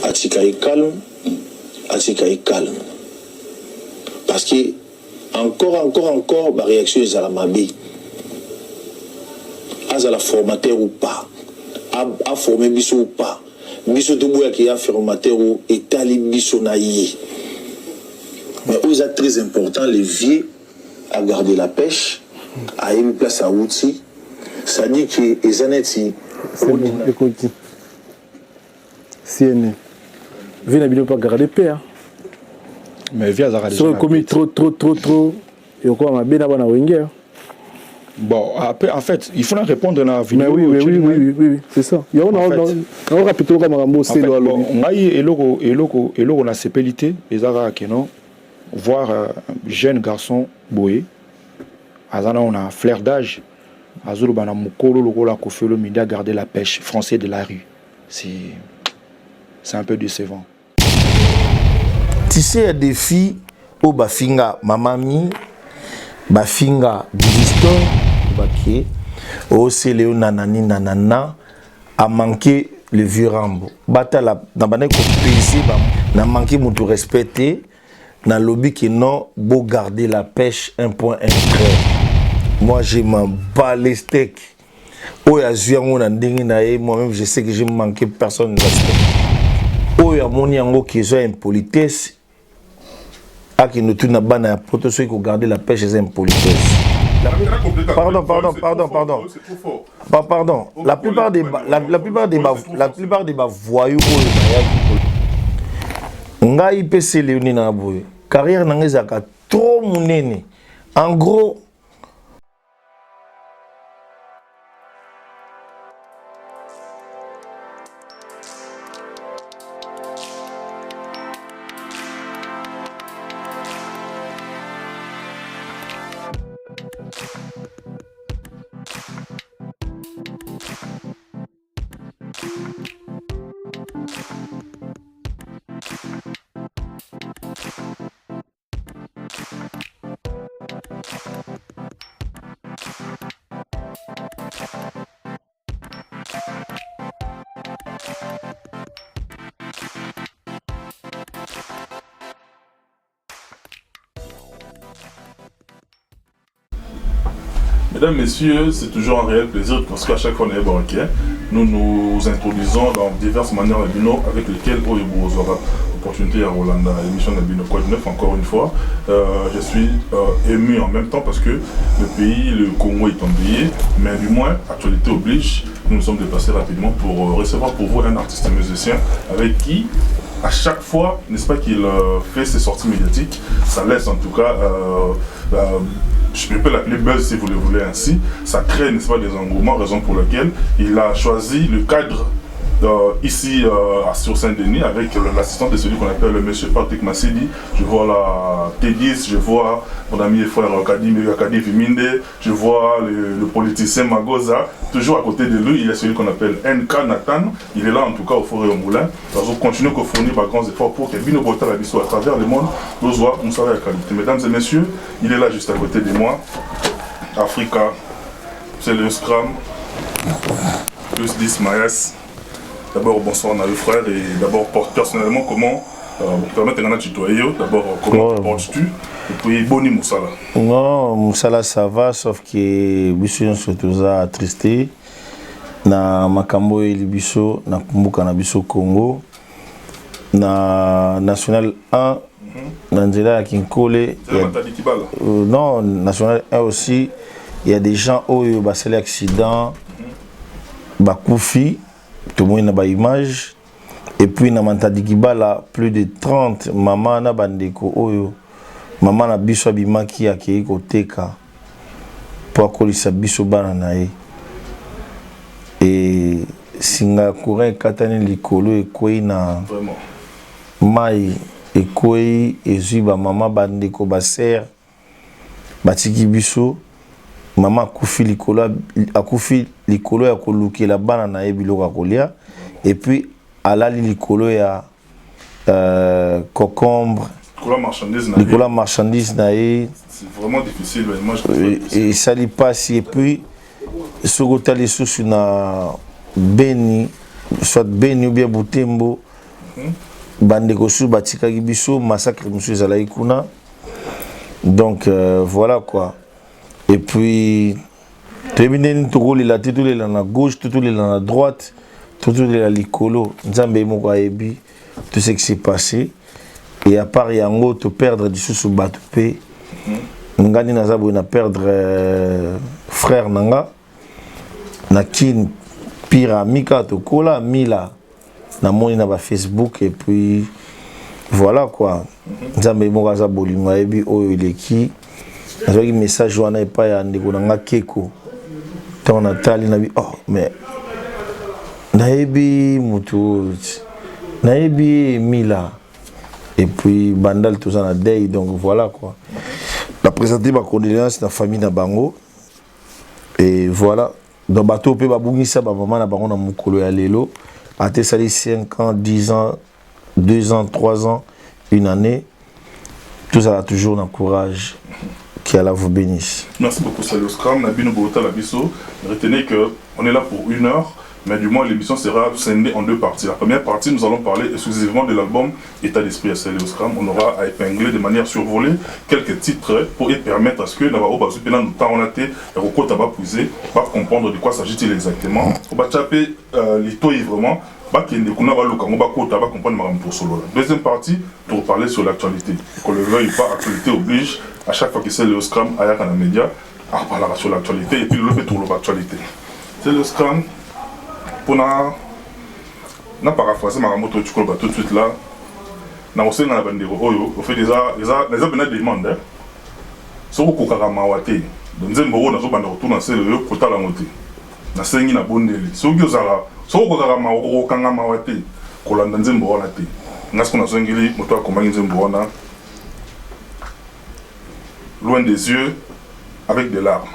Atika ye calme, atika ye calme. Parce que encore encore encore ba reaction ezala mabe. Azala formateur ou pas, a, a former biso ou pas. Biso toboyaki ya formateur ou etali biso na ye. Mais oyo eza très important, le vieux a garder la pêche, ayebi place awuti, c'est-à-dire que eza neti C'est bon, ekoki. CNN. Vie na bino pas garder paix. Hein. Mais vie azalaka déjà Soki na ekomi pete. trop trop trop trop ekokoma mabe na bana Wenge. Hein. Bon, après, en fait, il faut répondre na Mais vidéo. oui, oui, oui, oui, oui, oui, c'est ça. Yango En fait- na répéter kaka makambo En fait, oselo bon, alobi. ngai eloko eloko eloko nasepeli te eza kaka ke non voir jeune garçon boye aza nano na fleur d'âge, azoloba na mokolo lokola Koffi Olomide a garder la pêche, français de la rue, c'est un peu décevant. Tu sais, ya défi oyo bafinga mamami, bafinga Divistor, bake osele yo nanani nanana, a manqué le vieux Rambo. Batala na bandaki kopese, na manqué moto respect te. Nalobi ke non, bo garder la pêche, un point un trait. Moi, je m'en bats les steaks. Oyo azwi yango na ndenge na ye. Moi-même, je sais que j'ai manqué personne de respect. Oyo amoni yango ke eza impolitesse, akende tuna bana ya poto soki kogarder la pêche eza impolitesse. Pardon, pardon, pardon, pardon. Pardon, la plupart des bavoyous oyo bayaki, ngai mpe sele nini na boye, carrière na ngai ezalaka trop monene, en gros. Mesdames, Messieurs, c'est toujours un réel plaisir parce qu'à chaque fois on est ok, nous nous introduisons dans diverses manières à Bino avec lesquelles oyo aura opportunité à Rolanda, l'émission de Bino Quoi de neuf encore une fois. Je suis ému en même temps parce que le pays, le Congo est endeuillé, mais du moins, actualité oblige, nous nous sommes déplacés rapidement pour recevoir pour vous un artiste musicien avec qui à chaque fois, n'est-ce pas, qu'il fait ses sorties médiatiques, ça laisse en tout cas, je peux l'appeler buzz si vous le voulez ainsi, ça crée, n'est-ce pas, des engouements, raison pour laquelle il a choisi le cadre ici sur Saint-Denis avec l'assistante de celui qu'on appelle le monsieur Patrick Massidi. Je vois la T10, je vois mon ami et frère Kadim Kadi Viminde, je vois le politicien Magoza. Toujours à côté de lui, il y a celui qu'on appelle NK Nathan. Il est là en tout cas au four et au moulin. Donc, on continue à fournir de grands efforts pour que Bino Bota la à travers le monde, nous voit, nous la qualité. Mesdames et messieurs, il est là juste à côté de moi. Africa, c'est le Scrum, plus 10 Maes. D'abord, bonsoir le frère, et d'abord, personnellement, comment, bon, permettre de tutoyer, d'abord, comment te portes-tu? Et puis, boni mosala. Non, mosala, ça va, sauf que biso nyonso toza attristé na makambo oyo eyeli biso na mboka na biso Congo, na National 1, na nzela ya Kinkole. C'est Matadi Kibala. Non, National 1 aussi, il y a des gens oyo basali accident, bakufi, tomoni na baimage. Et puis na Matadi Kibala, plus de 30 mama na bandeko oyo mama na biso abimaki, akei koteka mpo akolisa biso bana na ye, e singa ya courant ekatani likolo, ekwei na mai, ekwei, ezwi bamama, bandeko, basere batiki biso. Mama akufi likolo, akufi likolo ya kolukela bana na ye biloko ya kolia, et puis alali likolo ya concombre. Likolo ya marchandise na likolo ya marchandise na ye. C'est vraiment difficile, moi je Esali mpasi. Et puis soki otali lisusu na Beni, soit Beni ou bien Butembo. Bandeko susu batikaki biso, massacre mosusu ezalaki kuna. Donc voilà quoi. Et puis toyebi ndeni tokolela te, tolela na gauche to tolela na droite to tolela likolo. Nzambe ye moko ayebi tout ce qui s'est passé. Et à part yango, toperdre lisusu bato mpe. Nga nde naza boye, na perdre frère na nga na Kine, pire mika tokola mila, namoni na bafacebook. Et puis voilà quoi, Nzambe moko aza bolingo, ayebi oyo eleki. Nazwaki message wana epai ya ndeko na nga Keko. Ntango natali, nabi: "Oh, mais nayebi motu oyo, nayebi Mila." Et puis Bandal, toza na deuil. Donc voilà quoi, na présenter bacondoléance na famille na bango. Et voilà, donc bato mpe babungisa bamama na bango na mokolo ya lelo, ate esali 5 ans, 10 ans, 2 ans, 3 ans, une année, tozala toujours na courage. Qu'Allah vous bénisse. Merci beaucoup, Celeo Scram. Na bino botala biso. Retenez que on est là pour une heure, mais du moins l'émission sera scindée en deux parties. La première partie, nous allons parler exclusivement de l'album État d'esprit à Celeo Scram. On aura à épingler de manière survolée quelques titres pour y permettre à ce que na ba oyo nous temps on a été va puiser, va comprendre de quoi s'agit-il exactement. Va taper les taux vraiment bakende kuna, baluka yango, bakota, bacomprendre makambo tosolola. Deuxième partie, toparler sur l'actualité. Qu'on le veuille pas, actualité oblige. À chaque fois que Celeo Scram ayaka na média, aparlaka sur l'actualité. Et puis lelo mpe toloba actualité. Celeo Scram, mpona na paraphrase makambo toki koloba tout de suite là, na kosenga na bandeko oyo, au fait eza mpena demande. Soki okokaka mawa te, nzembo oyo nazobanda kotuna sele oyo, kotala yango te. Nasengi na bondeli, soki ozala, soki okokaka mawa, okokanga mawa te, kolanda nzembo wana te. Nga siko nazongeli moto akomaki nzembo wana, Loin des yeux avec des larmes.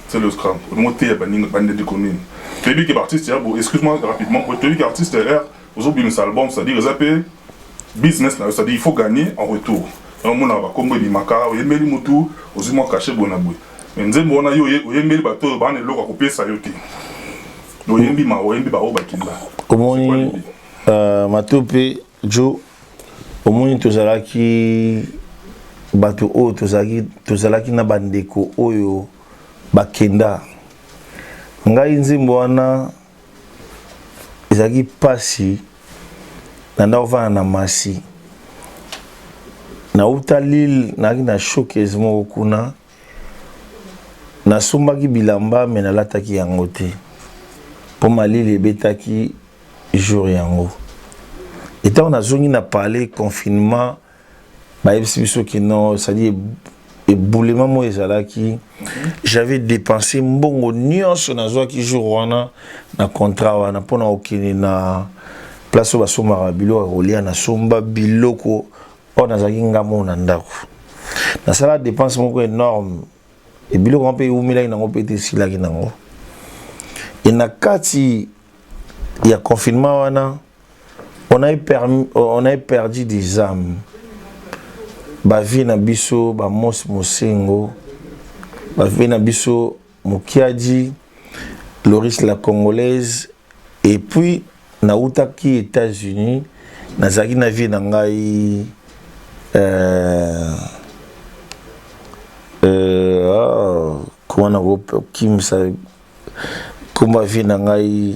C'est le Scram, olingo teya baninga bandeko nini? Toyebi ke baartiste ya bo, excuse-moi rapidement, toyebi ke artiste r ozobimisa album, c'est-à-dire eza mpe business na yo, c'est-à-dire il faut gagner en retour. Omonaka bakombo ebimaka, oyembeli motu, ozwi mwa cachet boye na boye. Mais nzembo wana, yo oyembeli bato oyo bana eloko ya kopesa yo te. Oyembi ma, oyembi baoyo bakinda. Omoni, Matope Jo, omoni, tozalaki bato oyo tozalaki na bandeko oyo bakenda. Ngai nzembo wana ezalaki mpasi. Na ndako ovanda na Masi, nauta Lille, nayaki na showcase moko kuna, nasombaki bilamba, me nalataki yango te mpo malili ebetaki jour yango. Etango nazongi na palais, confinement, bayebisi biso ke non, c'est-à-dire éboulement moko ezalaki. J'avais dépensé mbongo nyonso nazwaki jour wana na contrat wana mpona kokende na place oyo basombaka biloko ya kolia. Nasomba biloko oyo nazalaki nga moko na ndako, nasala dépense moko énorme. Ebiloko wana mpe ewumelaki nango mpe te, esilaki nango. E na kati ya confinement wana, on a perdu des âmes, bavie na biso Bamos Mosengo, bavie na biso Mokiadi, Loris la Congolaise. Et puis nautaki États-Unis, nazalaki na vie na ngai oh, comment nakokimisa komba vie na ngai.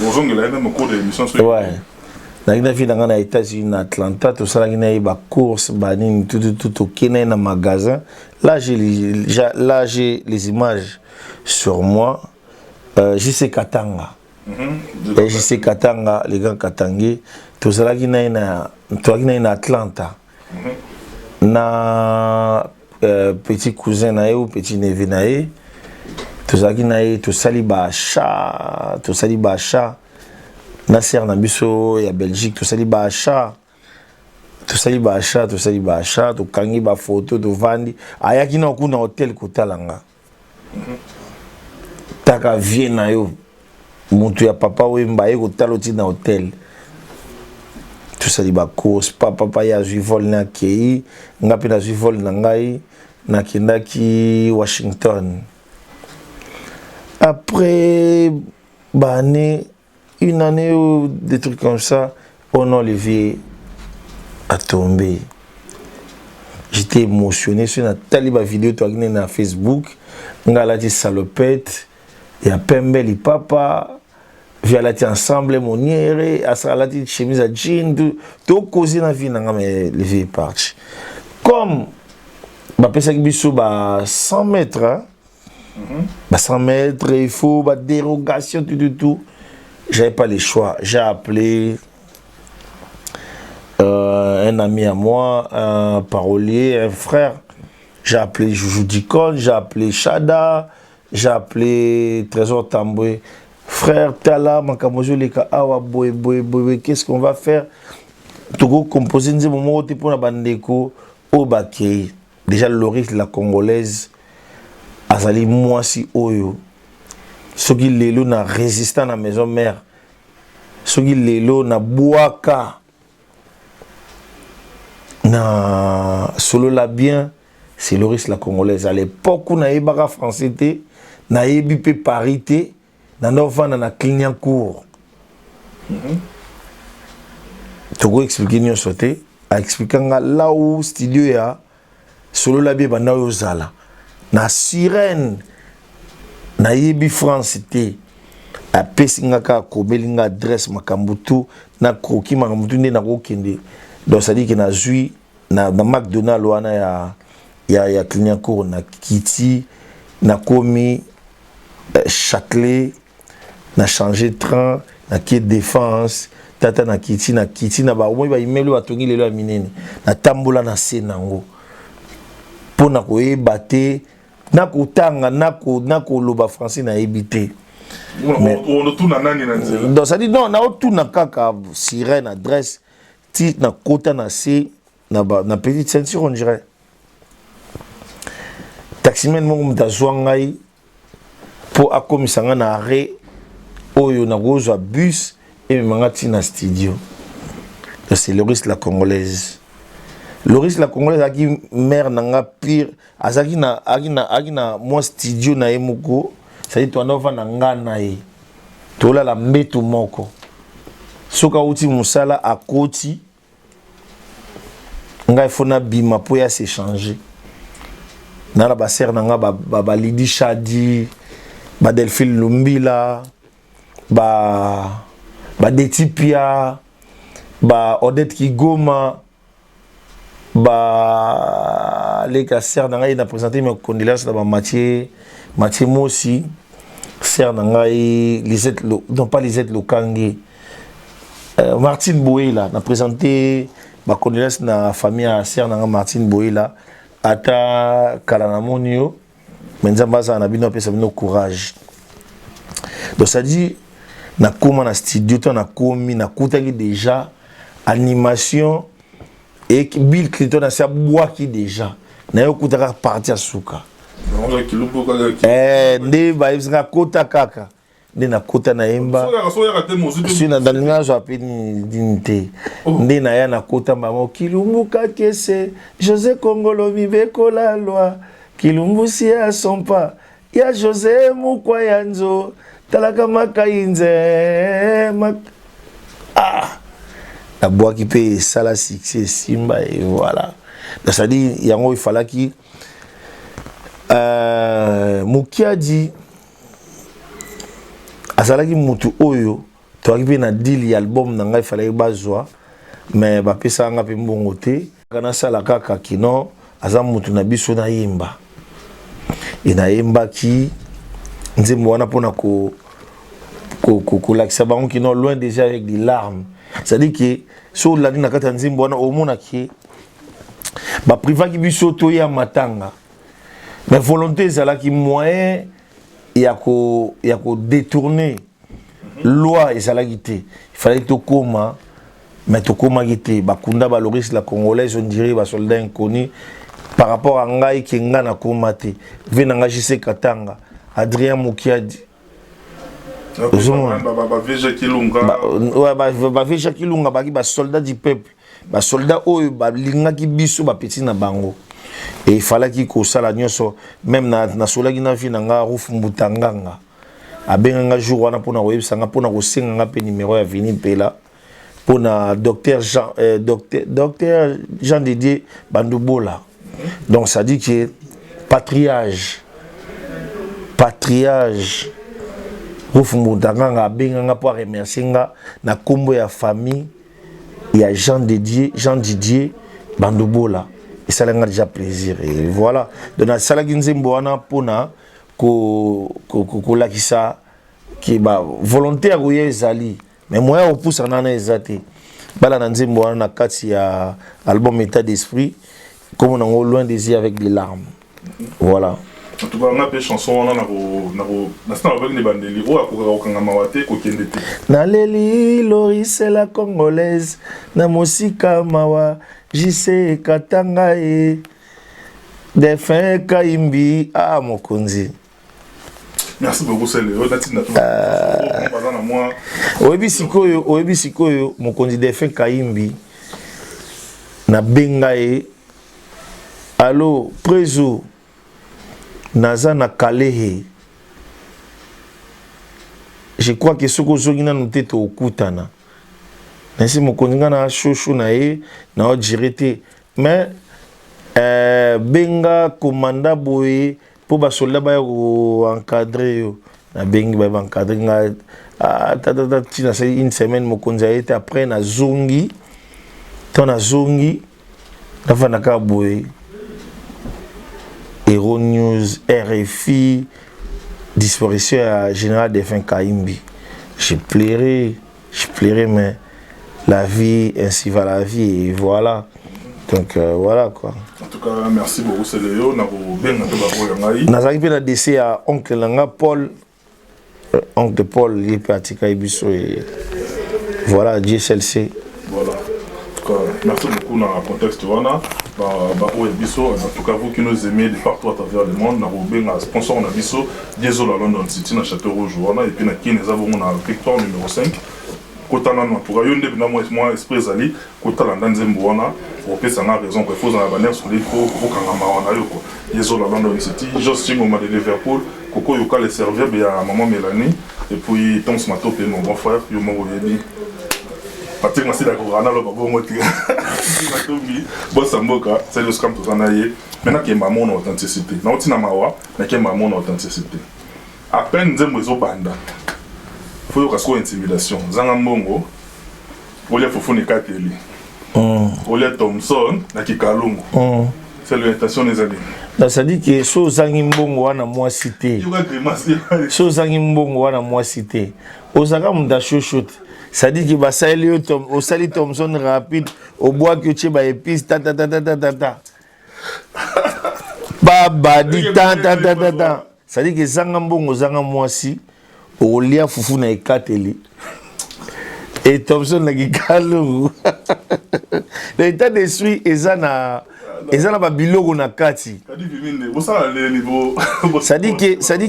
Ozongela ye même au cours de l'émission. Ouais, nazalaki na vie na ngai na États-Unis, na Atlanta. Tosalaki na ye bacourse, banini, tututu, tokende ye na magasin. Là j'ai les images sur moi. JC Katanga. JC Katanga, les grands Katangais. Tozalaki na ye na Atlanta na petit cousin na ye ou petit neveu na ye. Tozalaki na ye, tosali baachat, tosali baachat na sere na biso ya Belgique, tosali baachat, tosali baachat, tosali baachat, tokangi bafoto, tovandi. Ayaki na kuna hotel kotala nga. Taka vie na yo, moto ya Papa Wemba aye kotala oti na hotel. Tosali bacourse, papa pa ye azwi vol na akei, nga mpe nazwi vol na ngai, nakendaki Washington. Après baannée, une année ou des trucs comme ça, oh non, le vieux a tombé. J'étais émotionné. Sur natali ba vidéo toakine na Facebook, nga alati salopette ya pembe, lipapa, vieux alati ensemble moniere, asa alati chemise ya jean, tokozi na vie na nga. Mais le vieux est parti. Comme bapesaki biso ba 100 mètres, hein? Ba 100 mètres, il faut ba dérogation, tout, tout, tout. J'avais pas le choix. J'ai appelé un ami à moi, un parolier, un frère. J'ai appelé Joujou Dikon, j'ai appelé Chada, j'ai appelé Trésor Tamboué. Frère tala, makambo ezoleka awa boye boye boye, qu'est-ce qu'on va faire? Toko composer nzembo moko te mpona bandeko oyo bakei. Déjà Loris la Congolaise azali mwasi oyo soki lelo na résistant na maison mère, soki lelo na bwaka na solola bien, c'est Loris la Congolaise. À l'époque où nayebaka français te, nayebi mpe Paris te, nanda ovanda na Clignancourt. Toko expliquer nyonso te. Aexplika nga là où studio ya solola bien banda oyo ozala na sirène. Nayebi France te, apesi nga kaka, akomeli nga adresse, makambo tu nakoki, makambo tu nde nakokende. Donc c'est-à-dire que nazwi na McDonald wana ya Clignancourt, na kiti, nakomi Châtelet, na changer train, nakie Défense. Tata, nakiti na bamoi baimeli oyo batongi lelo ya minene. Natambola na se nango mpo na koyeba te, nakotanga, nakoloba français nayebi te. Otuna nani na nzela? Donc c'est-à-dire non, naotuna kaka sirène, adresse, ti nakota na se na petite ceinture, on dirait. Taximan moko moto azwa ngai mpo akomisa ngai na arrêt oyo nakozwa bus emema nga ntina studio. Donc c'est Loris la Congolaise. Loris la Congolaise azalaki mare na nga pire. Azalaki na mwa studio na ye moko, c'est-à-dire toanda ovanda nga na ye, tolala mbeto moko. Soki awuti mosala, akoti, ngai fo nabima mpo ya s'échanger na basere na nga, balidi Shadi, badelphine Lumbila, badetipia, ba Odette Kigoma, baleka sere na ngai. Na présenter mes condoléances na bamathieu, Mathieu Mosi, sere na ngai Lisette, non pas Lisette Lokange, Martine Boyela. Na présenter bacondoléance na famille ya sere na ngai Martine Boyela. Ata kala namoni yo, me Nzambe azala na bino, apesa bino courage. Donc c'est-à-dire nakóma na studio to nakomi, nakutaki déjà animation e Bill Clinton asi abwaki déjà. Naye okutaka parti ya suka. Nde bayebisaka kota kaka, nde nakota, nayemba. Nalinga azwa mpe nini te, nde naya nakota mbamo Kilumbuka kese José Kongolo mibekola lwa Kilumbusi ya sompa ya José mukwa ya nzo talaka makai nze mak... Ah, nabwaki mpe esala succès, esimba, et voilà. C'est-à-dire yango efalaki Mokiadi azalaki mutu oyo toyaki mpe na deal ya album na ngai, efalaki bazwa, mais bapesaka nga mpe mbongo te. Nasala kaka kino aza mutu na biso. Nayemba e nayembaki nzembo wana mpona kolakisa bango kino loin déjà avec des larmes. C'est-à-dire que so olandi na kati ya nzembo wana, omonaki baprivaki biso toya matanga, mais volonté ezalaki, moyen ya kodétourner loi ezalaki te. Il fallait tokóma, mais tokomaki te. Bakunda baloris la Congolaise, on dirait basoldat inconnu par rapport à ngai ke ngai nakóma te. Ve na ngai JC Katanga, Adrien Mokiadi, bave Jacques Ilunga, baki basoldat du peuple, basoldat oyo balingaki biso bapeti na bango. Et ifalaki kosala nyonso. Même nasolaki na vie na nga Ruf Mbutanganga. Abenga nga jour wana mpona koyebisa nga, mpona kosenga nga mpe numéro ya Vini Mpela, mpona docteur Jean, docteur Jean Didier Bandubola. Donc ça dit que patriage Rufu Mbutanganga abenga nga mpo aremercie nga na nkombo ya famille ya Jean Didier Bandubola. Esalaki nga déjà plaisir et voilà. Donc nasalaki nzembo wana mpona kolakisa ke ba volonté ya koya ezali, mais moyen ya kopusana wana eza te. Bala na nzembo wana na kati ya album État d'esprit, kombo nango Loin des yeux avec des larmes, voilà. En tout cas, nga mpe chanson wana nasina babaki na ebandeli oyo akokaka kokanga mawa te, kokende te. Naleli lorisela congolaise na mosika, mawa jise katanga ye défunt Kayimbi, ah mokonzi. Merci beaucoup, Sele. Oyo natinda to baza na mwa. Oyebi sikoyo, mokonzi défunt Kayimbi, nabenga ye: "Allo préso, naza na Kalehe, je crois que soki ozongi nanu te, tokutana." Nasi mokonzi, nga na shosho na ye, naodire te, mais benga komanda boye mpo basoldat baya koencadre yo. Nabengi, baye baencadre nga tatata ntina. Asali une semaine, mokonzi aye te. Après nazongi, to nazongi, nafanda kaka boye, Hero News, RFI, disparition ya général défunt Kaimbi. J'ai pleuré, j'ai pleuré, mais la vie, ainsi va la vie et voilà. Donc voilà quoi. En tout cas, merci beaucoup, Seleyo, na kobenga mpe baoyo ngai. Nazalaki mpe na décès ya oncle na nga Paul, oncle Paul, ye mpe atikaki biso et voilà, Dieu seul sait. Voilà. En tout cas, merci beaucoup dans le contexte wana. Ba oyo biso, en tout cas vous qui nous aimez de partout à travers le monde, na kobenga sponsor na biso Diesel à London City na Château Rouge wana, et puis na Kin eza bongo na Victoire numéro 5. Kota nanu, en tout cas yo nde mpena mwa esprit ezali kotalanda nzembo wana, opesa nga raison quoi. Il faut ozala banerf solide po okanga mawa na yo quoi. Diesel à London City, Jos Chingoma de Liverpool, Koko Yoka le serviable ya maman Mélanie, et puis Toms Matope, mon grand frère, yo moko oyebi Patrick Masila akokaka naloba bongo te. Matombi bosa mboka sali oscam, toza na ye maintenant. Kemba mona authenticité nauti na mawa, nakemba mona authenticité. À peine nzembo ezobanda, fo yoka sikoyo intimidation: zanga mbongo, olia fufu na ekateli, olia Thomson na kikalungu. C'est l'orientation ezali. Donc ça dit que so ozangi mbongo wana mwasi te. Yoka grimace. So ozangi mbongo wana mwasi te, ozalaka moto ashosho te. C'est-à-dire que basaleli yo osali Thomson rapide, obwaki, otie baépice, tatatatatata, babadi tatatatata. C'est-à-dire que ezanga mbongo, ozanga mwasi, okolia fufu na ekateli et Thomson na kikalungu. Donc état d'esprit eza na babiloko na kati. Kadi viminde bosala le niveau. C'est-à-dire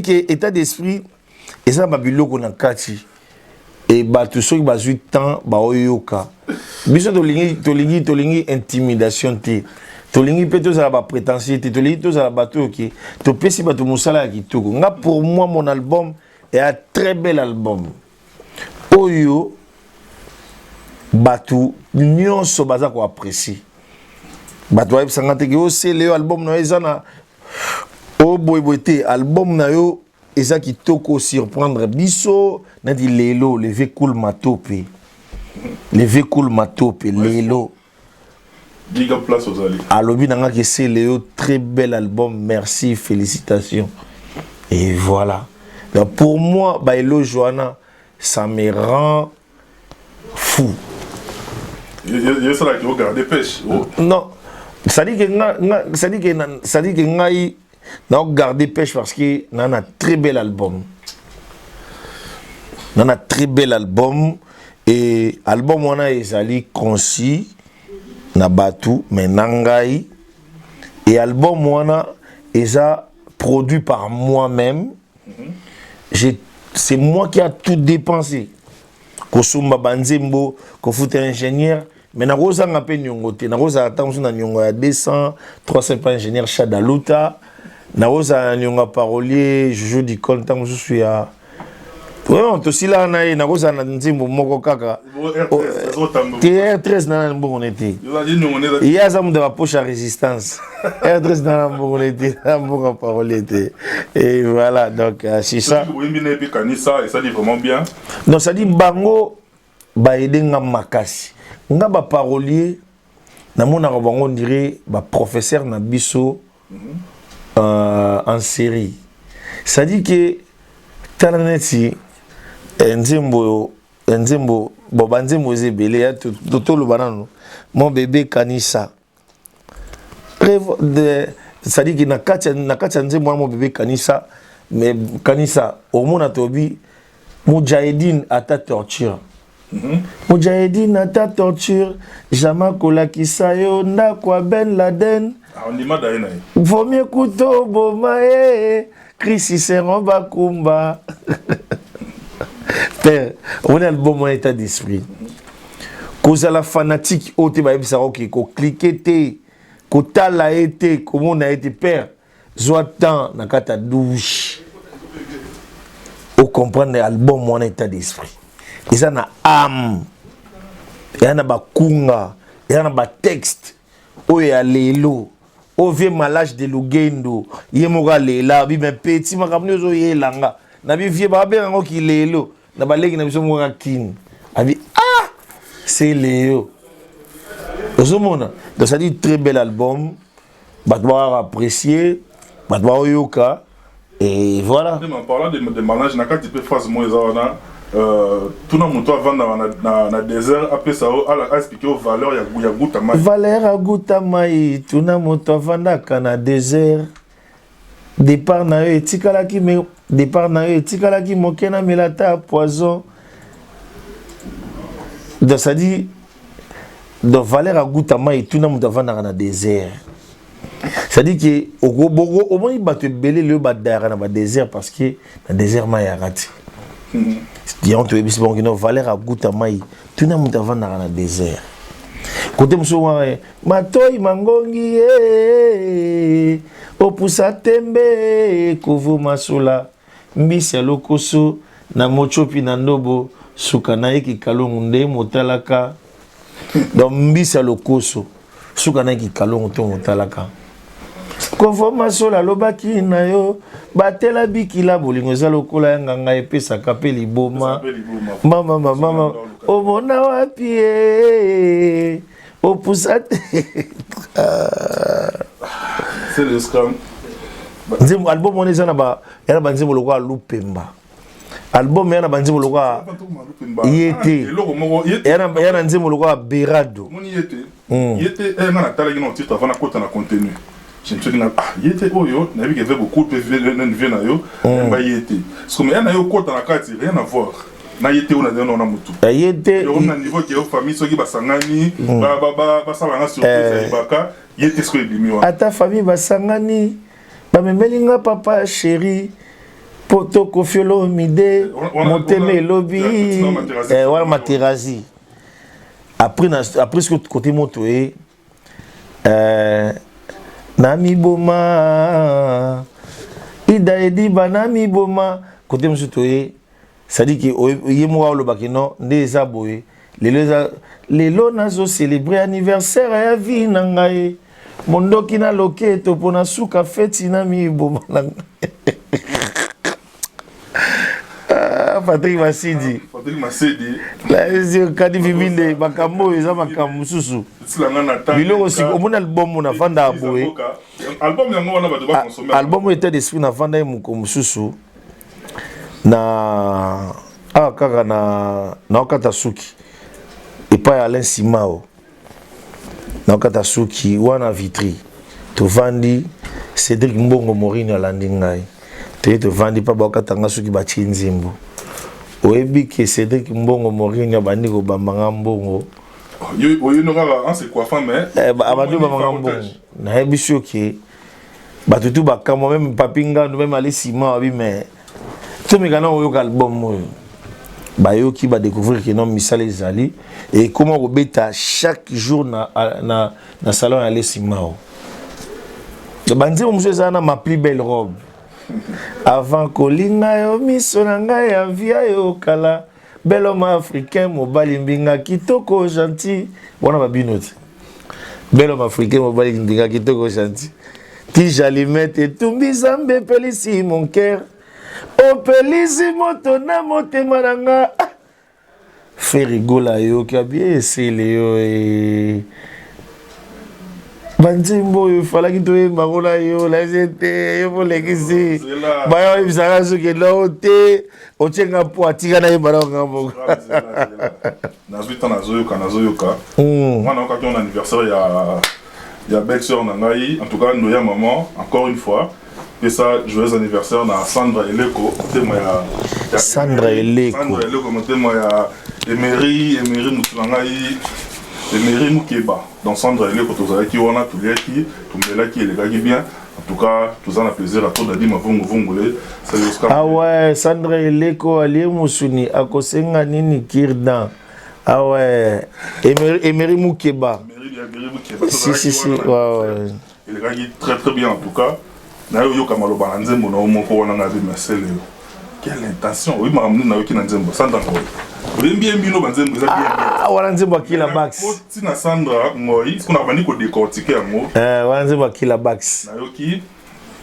que état d'esprit eza na babiloko na kati e bato soki bazwi temps baoyoka biso. Tolingi intimidation te, tolingi mpe tozala baprétentieux te, tolingi tozala bato oyo ke topesi bato mosala ya kitoko. Nga, pour moi, mon album est un très bel album oyo bato nyonso baza koapprécie. Bato bayebisanga te ke osele yo album na yo eza na oyo boyeboye te, album na yo eza kitoko, surprendre biso. Neti lelo leve cool matope, leve cool matope lelo. Giga place ozali. Alobi na nga ke sele yo, très bel album, merci, félicitations et voilà. Donc pour moi, baéloge wana, ça me rend fou. Yesalaki ogarde pêche. Non, ça dit que ngai naogarde pêche parce que na très bel album, na très bel album et album wana ezali concis na bato, mais na ngai et album wana eza produit par moi-même. C'est moi qui a tout dépensé, kosomba banzembo, kofuta ingénieur, mais nakozanga mpe niongo te. Nakozala ntango mosusu na niongo ya 200, 300 mpa ingénieur Chadaluta, nakozala na niongo ya parolier Jojo Dicole, ntango mosusu ya Vraiment tosilaka na ye, nakozala na nzembo moko kaka te. R13 na mbongo ne te, ye aza moto ya bapoche ya résistance. R13 na mbongo ne te, na mbongo ya parole te. Et voilà, donc c'est ça. Vraiment bien. Donc ça dit bango baede nga makasi, nga baparolier namonaka bango on dirait baprofesseur na biso en série. C'est à dire que tala neti nzembo oyo, nzembo bon, banzembo eza ebele ya toloba nano mon bébé kanisa. C'est-à-dire que na kati ya nzembo wana, mon bébé kanisa, mais kanisa omona tobi mujahedine ata torture. Mujahedine ata torture, jamais kolakisa yo ndako ya Ben Laden. Vaut mieux kuto oboma ye Chris Seron bakumba. Père, omoni album wana, état d'esprit, kozala fanatique oyo te, bayebisaka oke kocliquer te, kotala ye te, komona ye te. Père, zwa temps na kati ya douche, ocomprendre album wana, état d'esprit eza na âme, eza na bakunga, eza na batexte oyo ya lelo oyo vie malage de lugendo ye moko alela bi me petit makambo nde ozoyelanga na bi vie babenga yango kilelo na baleki na biso moko kaka kini abi ah c'est leo ozomona. Donc ça dit très bel album, bato bakaka apprécier, bato baoyoka et voilà. En parlant de mariage, na kati mpe phrase moko eza wana, tuna moto avandaka na désert, apesa yo, aexpliquer yo valeur ya guta mai. Valeur ya guta mai, tuna moto avandaka na désert. Départ na yo etikalaki, me départ na yo etikalaki moke namela ata poison. Donc ça dit, donc valeur ya guta mai, tuna moto avandaka na désert. C'est-à-dire que omoni bato ebele lelo badayaka na badésert parce que na désert mai eyaka te. Yango toyebisi bango kino valeur ya guta mai, tuna moto avandaka na désert. Kote mosusu wana, matoi mangongi ye opusa tembe kovuma sola mbisi ya lokoso na mochopi na ndobo suka na ye kikalongo nde motalaka. Donc mbisi ya lokoso suka na ye kikalongo to motalaka kovoma sola alobaki na yo batela bikila bolingo eza lokola ya nganga epesaka mpe liboma. Mama mama omona wapi ye opusa te. C'est le scrum. Nzembo album wana eza na ba ya na banzembo lokola lupemba, album ya na banzembo lokola ye te. Eloko moko ye. Ya na nzembo lokola berado. Omoni ye te, ye te, nga natalaki na titre avant nakota na contenu. Je me suis dit, ah, ye te oyo nayebi ke ve beaucoup mpe nani vie na yo yamba ye te, parce que ya na yo kota na kati, rien à voir na ye te oyo nazali na motu. Ya ye te. Yo na niveau ke yo famille soki basangani basalanga surprise ya libaka, ye te soki ebimi wana. Ata famille basangani bamemeli nga papa chéri po to Koffi Olomide motema elobi. Wana Materazi. Après na après soki côté moto ye na miboma ida ediba na miboma côté mosusu toye. C'est-à-dire que ye moko alobaki non nde eza boye lelo, eza lelo nazocélébrer anniversaire ya vie na ngai, mondoki na loketo mpo na suka feti na miboma na ngai. Ah, Patrick Masidi. Patrick Masidi. Kadi vivinde makambo oyo eza makambo mosusu. Esilanga na temps. Biloko siko omoni album navandaka boye. Album yango wana bato baconsommer. Album oyo état d'esprit, navanda ye moko mosusu na awa kaka na naokata suki epai ya Alain Simao, naokata suki wana Vitry, tovandi, Cédric Mbongo Morino alandi ngai, toye tovandi mpa baokata nga suki, batie nzembo. Oyebi ke Cédric Mbongo Morino abandi kobamba nga mbongo. Oyino kaka en se coiffant, mais Abandi kobamba nga mbongo, nayebi soki bato tu bakamwa, même papi Ngandu, même ale nsima babi, mais tomeka na oyoka album oyo, bayoki, badécouvrir ke non, misala ezali ekoma kobeta chaque jour na salon ya ale Simao. Banzembo mosusu eza na ma plus belle robe. Avant kolinga yo miso na ngai ya via yo kala. Bel homme africain mobali mbinga kitoko gentil. Wana babino te. Bel homme africain mobali mbinga kitoko gentil. Tige allumette etumbi Nzambe epelisi mon cœur. Opelisi moto na motema na nga. Ah! Ferre Gola ayoki abi esele yo eh. Banzembo oyo efalaki toyemba ngo na yo nayebi te yo molekisi baya oyebisaka soki eloko te otie nga mpo atika nayemba na nga moko. Nazwi ntan nazoyoka nazoyoka nga nayokaki wana anniversaire ya belle sœur na ngai, en tout cas Ndoya maman, encore une fois pesa joyeux anniversaire na Sandra Eleko, motema ya Sandra Eleko, Sandra Eleko, motema ya Emery, Emery mutu na ngai, Emery Mukeba. Donc Sandra Eleko tozalaki wana, toliaki, tomelaki, elekaki bien. En tout cas toza na plaisir à tout dadi mavungu vungule. Ah ouais, Sandra Eleko alie musuni akosenga nini kirdan. Ah ouais, Emery, Emery Mukeba. Emery Mukeba. Si si si, ouais ouais. Elekaki très très bien en tout cas. Nayo yoka maloba na nzembo na yo moko wana nga bi mesele yo. Quelle intention? Oui, makambo nini nayoki na nzembo Sandra Ngoy. Oyembi yembi no ba nzembo eza bien bien. Ah, wana nzembo akila Bax. Koti na Sandra Ngoy, kuna bandi ko décortiquer yango. Eh, wana nzembo akila Bax. Nayoki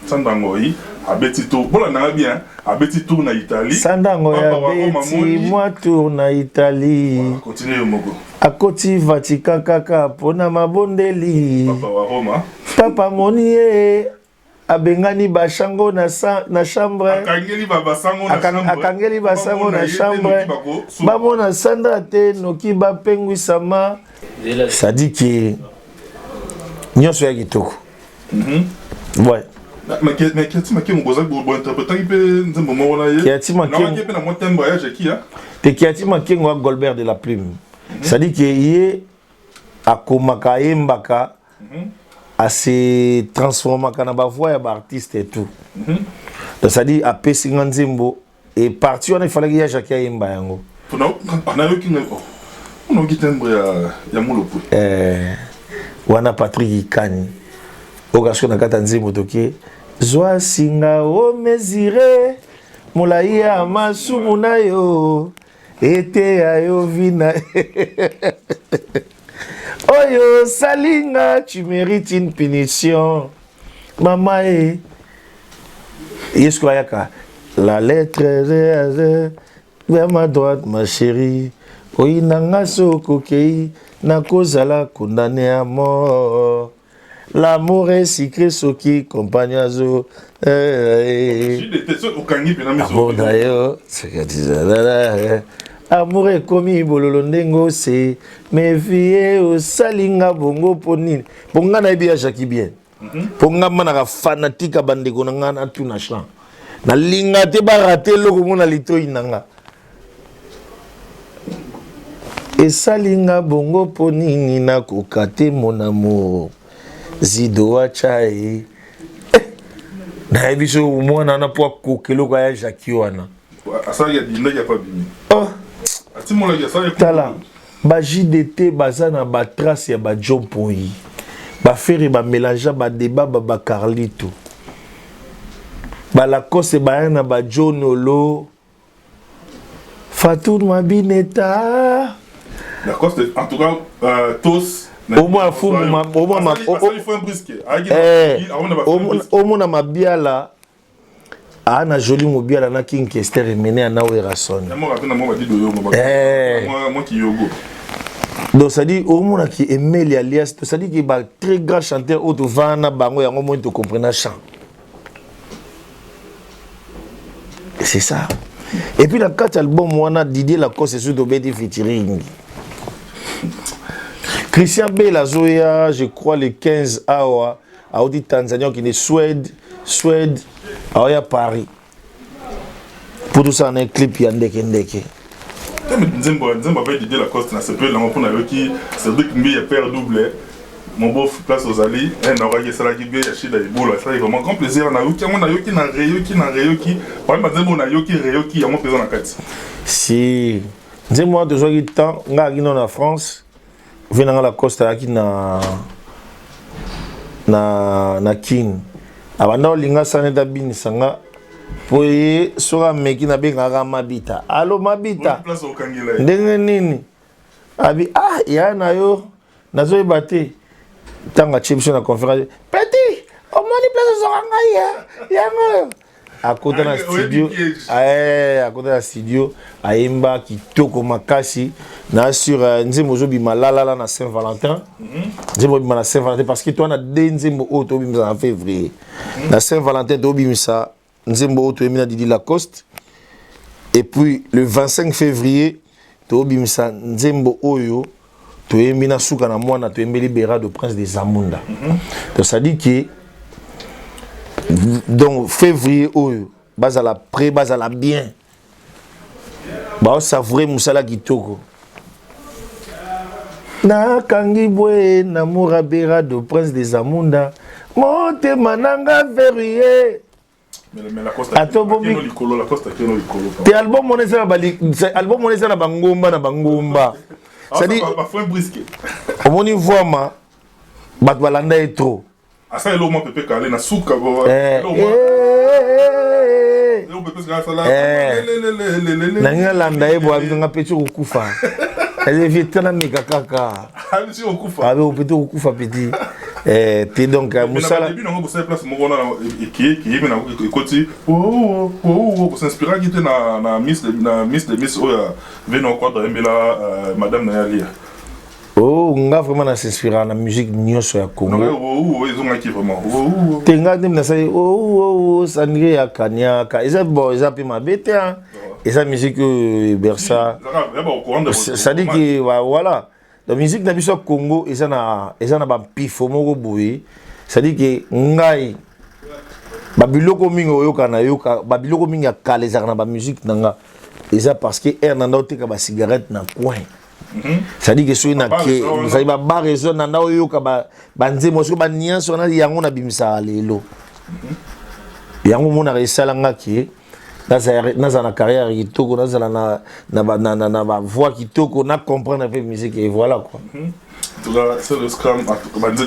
Sandra Ngoy abeti tour. Bola na bien, abeti tour na Italie. Sandra Ngoy abeti mwa tour na Italie. Continue yo moko. Akoti Vatican kaka pona mabondeli. Papa wa Roma. Papa moni ye abengani bashango na, na chambre. Akangeli basango na chambre. Akangeli basango na chambre. Bamona Sandra te noki bapengwisama. Ça dit que nyonso ya kitoko. Ouais. Mais Kiati Makengo boza bo interprétaki mpe nzembo moko na ye. Kiati Makengo mpe na mwa timbre ya Jackie. Te Kiati Makengo a Goldberg de la plume. C'est à dire que ye akomaka ayembaka ase transformaka na ba voix ya ba artiste et tout. Donc c'est à dire apesi nga nzembo et partie wana il fallait ya Jackie ayemba yango. Nayoki nayoki timbre ya Mulopwe. Wana Patrick Ikani. Oka na kata nzembo toke zwa singa o mesure molai ya masumu na yo ete ya yo vina oyo salinga tu mérites une punition mama e yesu ayaka la lettre vers ma droite ma chérie oyina nga sokokei nakozala condamné à mort. L'amour est sucré soki compagnon azo amour na yo amour ekomi bololo ndenge ose mais vie osali nga bongo mpo nini mpo nga nayebi ya Jackie bien mpo nga manaka fanatique ya bandeko na nga natuna champ nalinga te barate eloko ngo na litoi na nga esali nga bongo mpo nini nakoka te mon amour zido achai nayebi so mwana wana mpo akoka eloko ya Jackie wana oh. Tala ba JDT baza na ba trace ya ba John Poi ba Ferre ba mélange ba débat ba ba Carlito ba Lacoste ba na ba John Olo Fatou Mabineta. Lacoste, en tout cas, tous. Au moins, fou, au moins, au moins, mabiala. Ah, na joli mobiala na King Kester emene na Werrason. Donc ça dit au moins qui Emeli alias, ça dit que ba très grand chanteur auto vana bango yango moi to comprendre chant. C'est ça. Et puis la carte album wana Didier Lacoste sur Dobedi featuring. Christian Bale azoya, je crois le 15 awa audi Tanzanie qui est Suède, Suède aoya Paris. Pour tout ça un clip ya ndeke ndeke. Nzembo nzembo avec Didier Lacoste na sepel nango mpona yoki Cédric Mbi ya père double mon beau place aux alliés naokaki esalaki bien ya Shida Ebola esalaki vraiment grand plaisir nayoki yango nayoki na reyoki na reyoki parmi banzembo nayoki reyoki yango mpenza na kati. Si nzembo wana tozwaki temps nga akino na France vie nanga Lacoste ayaki na na na Kin abanda olinga sana ete abinisa nga. Po ye soki ameki nabengaka Mabita. Allo Mabita. Ndenge nini? Abi ah ya na yo nazoyeba te. Ntango atie biso na conférence, petit omoni place ozwaka ngai ya yango oyo. Akota na studio, eh, akota na studio ayemba kitoko makasi na sur euh, nzembo ozobima lalala na Saint Valentin. Nzembo obima na Saint Valentin parce que toi na deux nzembo oyo tobimisa na février. Na Saint Valentin tobimisa nzembo oyo toyembi na Didi Lacoste et puis le 25 février tobimisa nzembo oyo toyembi na suka na mwana toyembeli Berado Prince de Zamunda. Donc ça dit que donc février oyo bazala prêt, bazala bien, baosavoure mosala kitoko. Nakangi bwe na Moura Berado Prince de Zamunda, motema nanga verrouillé. Atobomi te album wana eza na album wana eza na bangomba na bangomba, c'est-à-dire omoni voima bato balanda ye trop. Asala eloko mwa pepe kale na suka. Nangi nalanda ye boye, abinga peti okokufa, vie tana meka kaka abe opeti okokufa peti te. Donc mosala place moko wana ekeyemi na ekoti kosinspiraki te na miss de miss oyo veno quadre ayembela madame na ye alia. Oh, nga vraiment na s'inspira na musique nyonso ya Congo. Ezongaki vraiment. Te, nga nde nasali oh sandre ya kaniaka eza bon, eza mpe mabe te, eza musique oyo ebersa, c'est-à-dire que voilà, donc musique na biso ya Congo eza na bampifo moko boye, c'est-à-dire que ngai babiloko mingi oyoka nayoka, babiloko mingi ya kala ezalaka na bamusique na nga, eza parce que aire na nda oteka bacigarette na coin, c'est-à-dire que soki nazali babar ezo na nda oyoka banzembo, soki baniance wana yango nabimisaka lelo, yango omonaka esalanga ke nazala na carrière kitoko, nazala na bavoix kitoko, na comprendre mpe musique et voilà quoi. En tout cas, c'est le scram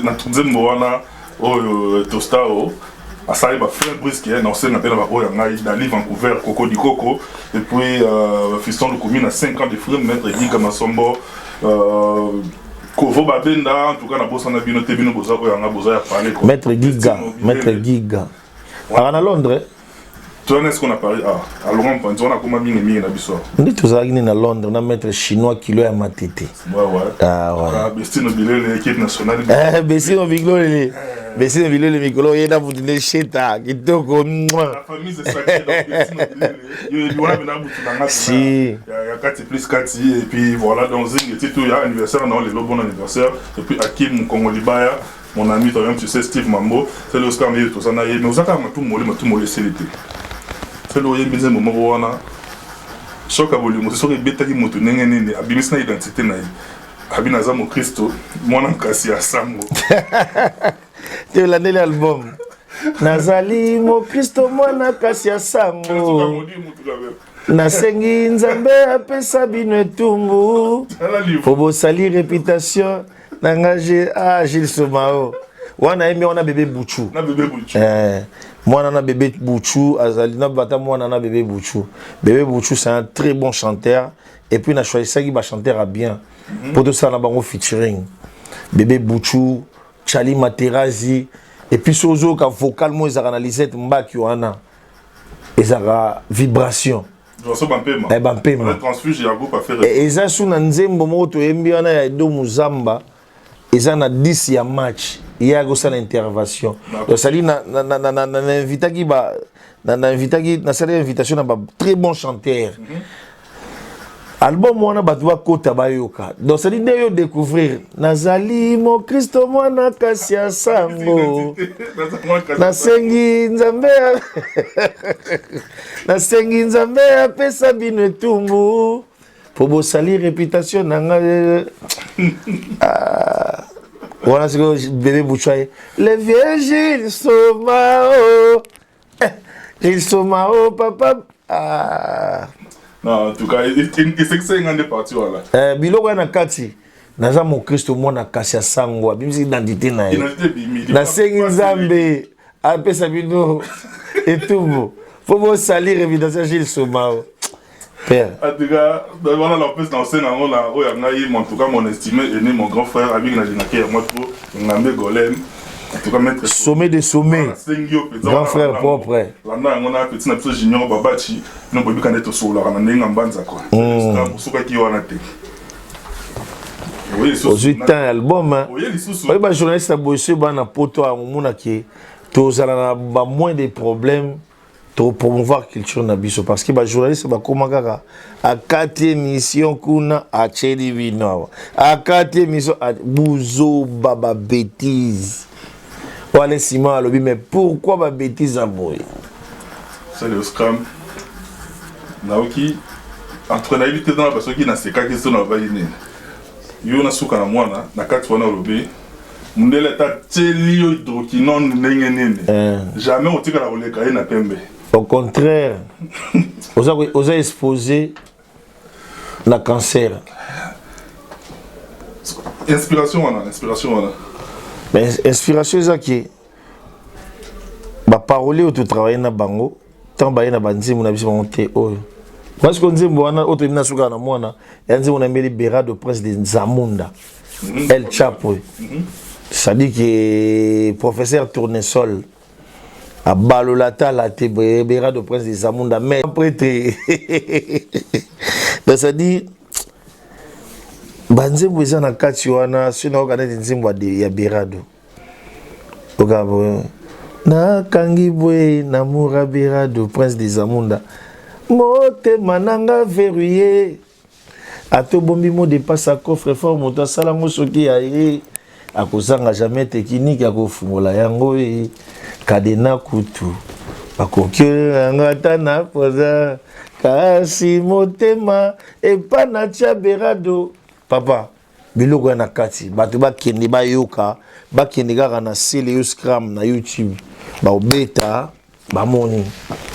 na nzembo wana oyo Tostao asali bafrère brusque na osenga mpe na baoyo ya ngai Dali Vancouver, Koko di Koko, et puis Fiston Lukumi na 5 ans de frime, maître Giga Masombo, Kovo Babenda. En tout cas nabosana bino te, bino boza oyo yanga, boza ya parler. Maître Giga, maître Giga aka na Londres. Towana est-ce qu'on a Paris, ah alonga mopanzi wana akoma mingi mingi na biso. Nde tozalaki nde na Londres na maître chinois kilo ya matete. Ah, ouais. Bestino Bilele, équipe nationale. Eh, Bestino Bilele, Bestino Bilele, mikolo oyenda mutu nde sheta kitoko. La famille c'est sacré, donc Bestino Bilele wana bena butu na nga. Si. Ya kati plus kati et puis voilà, donc Zing et tout ya anniversaire na lelo, bon anniversaire. Et puis Akim Kongo Libaya, mon ami, toi-même tu sais, Steve Mambo, c'est le Oscar Meyo, toza na ye, mais ozaka matumoli matumoli esili te. C'est le oyembi nzembo moko wana soki bolingo, soki ebetaki moto ndenge nini, abimisi na identité na ye, abi naza mokristo mwana nkasi ya sango. Te, olandeli album nazali mokristo mwana kasi ya sango, nasengi Nzambe apesa bino etumbu po bosali réputation na nga. Ah, Gilles Somao wana ayembi wana bebe Buchu. Na bebe Buchu. Eh, mwana na bebe Buchu azali na bata mwana na bebe Buchu. Bebe Buchu, c'est un très bon chanteur et puis na choisissaki bachanteur ya bien po tosala na bango featuring, bebe Buchu, Chali Materazi. Et puis so ozoyoka vocal mo ezalaka na Lisette Mbaki wana, ezalaka vibration. So bampema. Eh, bampema. Transfuge ya groupe affaire. Eza su na nzembo moko toyembi wana ya Edo Muzamba, eza na 10 ya match, ye akosala intervention. Donc sali na invitaki ba na invitaki, nasali invitation na ba très bon chanteur. Album wana bato bakota bayoka, donc sali nde yo découvrir nazali mokristo mwana kasi ya sango, nasengi Nzambe, nasengi Nzambe apesa bino etumbu po bosali réputation na ngai. Ah, wana sikoyo bebe Buchwa ye le vieux Gilles Somao, eh, Gilles Somao papa, ah. Non, en tout cas esekisa nde parti wana. Eh, biloko ya na kati naza mokristo mwana kasi ya sango, abimisi identité na ye, nasengi Nzambe apesa bino etumbu. Po bosalir réputation Gilles Somao. Père. En tout cas, voilà la peste dans scène yango na oyo ya ngai, en tout cas mon estimé aîné, mon grand frère abiki na lingaki ya moi trop Ngambe Golem. En tout cas maître sommet de sommet. Grand frère propre. Landa yango na petit na biso Junior Babachi, no boyebi nde tosololaka na ndenge ya mbanza quoi. Osukaki wana te. Ozwi temps ya album. Oyebi ba journaliste ya boye soki bana poto omonaki tozala na ba moins de problèmes to promouvoir culture na biso parce que ba journaliste bakoma kaka akati émission kuna atieli bino awa akati émission buzoba ba bêtise wana nsima alobi mais pourquoi ba bêtise ya boye. C'est le scram naoki entre nayebi te na basoki nasekaki so na babali nini yo nasuka na mwana na kati wana olobi mundele ata tieli yo hydroquinone ndenge nini, jamais otikala koleka ye na pembe. Au contraire, oza exposé na cancer. Inspiration wana, inspiration wana. Mais inspiration eza ke baparolier oyo totravaille na bango, ntango baye na banzembo na biso bango te oyo parce que nzembo wana oyo toyebi na suka na mwana ya nzembo na mbeli Berado Prince de Nzamunda El Chapo, c'est-à-dire que professeur Tournesol abalola tala te Berado Prince de Zamunda, mais prêtre. Donc c'est-à-dire banzembo eza na kati wana. Soki nayoka neti nzembo ya Berado oka boye nakangi boye namura Berado Prince de Zamunda, motema nanga verrouillé, ata obombi mot de passe ya coffre fort, moto asalango soki ya ye akozanga jamais technique ya kofungola yango. Ye kadena kutu bakoki yango ata na poza, kasi motema epa na tia Berado. Papa, biloko ya na kati, bato bakende bayoka, bakende kaka na Celeo Scram na YouTube, baobeta, bamoni,